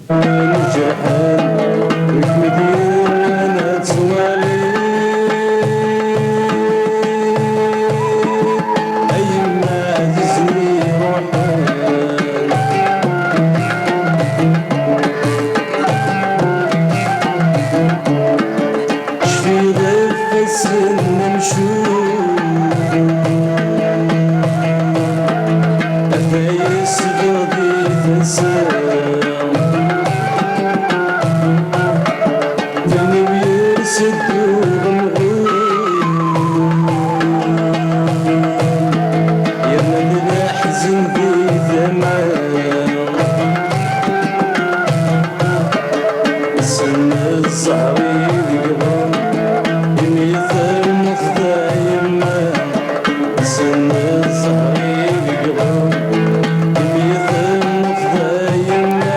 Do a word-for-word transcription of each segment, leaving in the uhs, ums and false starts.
Ijerḥen, wi kem-id-yerran ad twaliḍ, a yemma ɛzizen iruḥen. Cfiɣ ɣef wass-nni amcum, ata yesbeɣ di tasa. Taniwir sedduɣ amɣur, yerna d leḥzen di tama. Sen zzher i degɣen, imi ternuḍ d ayemma. Sen zzher i degɣen, imi ternuḍ d ayemma.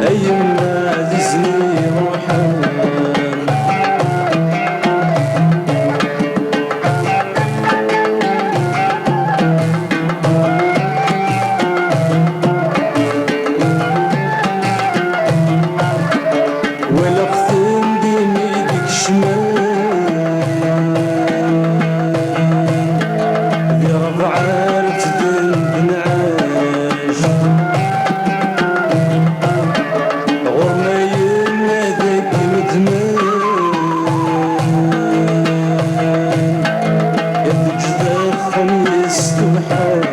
A yemma ɛzizen iruḥen. Walaɣ-ten din i d-kecmen, di rebɛa ara ttden d nɛac. Ɣur-m a yemma dagi medmen, i teǧǧ d axxam yestewḥac.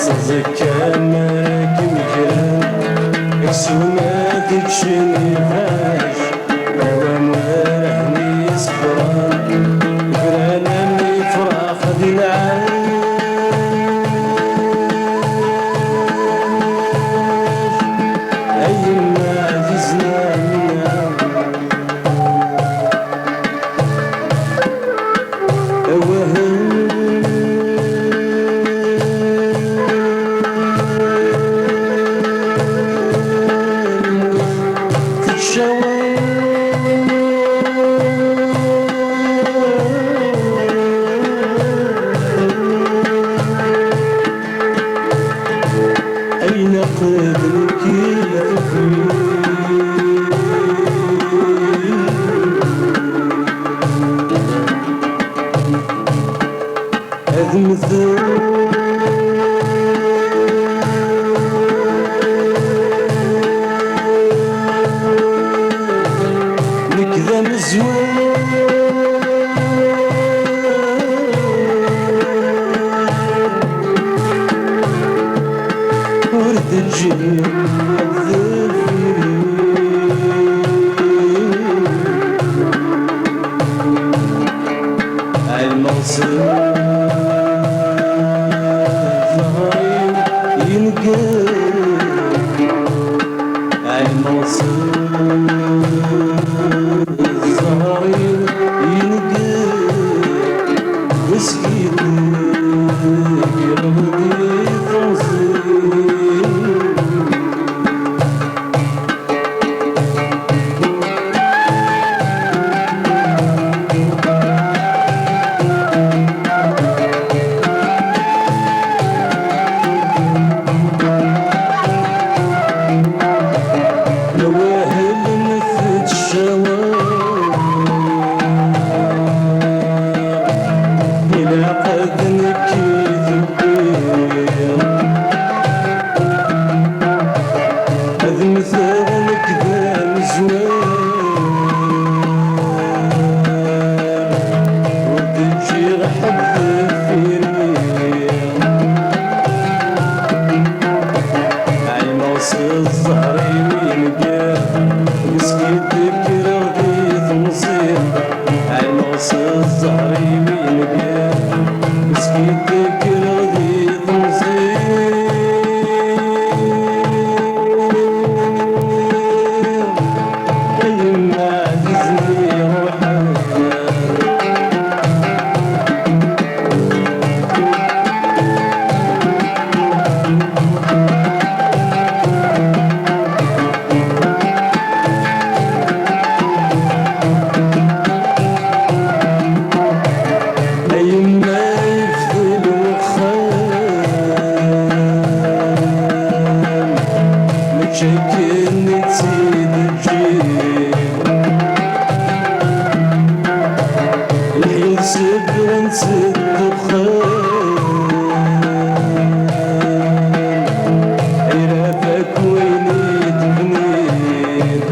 Seẓẓek amar akken gren, aksum ad ččen ifac. Awam war ahni iṣebren, bran am ifrax di lɛac. A yemma ɛzizen amina. Awah. Teččawa. Ayen aqed nekk i tufi. Ad mmteɣ nekk d amezwaru. Ur teǧǧi deffir-i. Ɛelmeɣ s zzher-iw yenker. Ɛelmeɣ s zzher-iw yenker. Wis yid-k iɣelli temẓi. Lwahel n teččawa. Seg uxxam, irab akk wayen i d-bnin.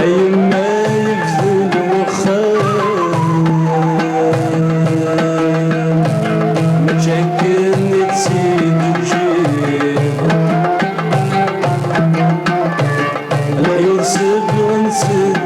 A yemma yebdel uxxam, mačči akken i tt-id-teǧǧiḍ. Leḥyur sebɣen-tt-id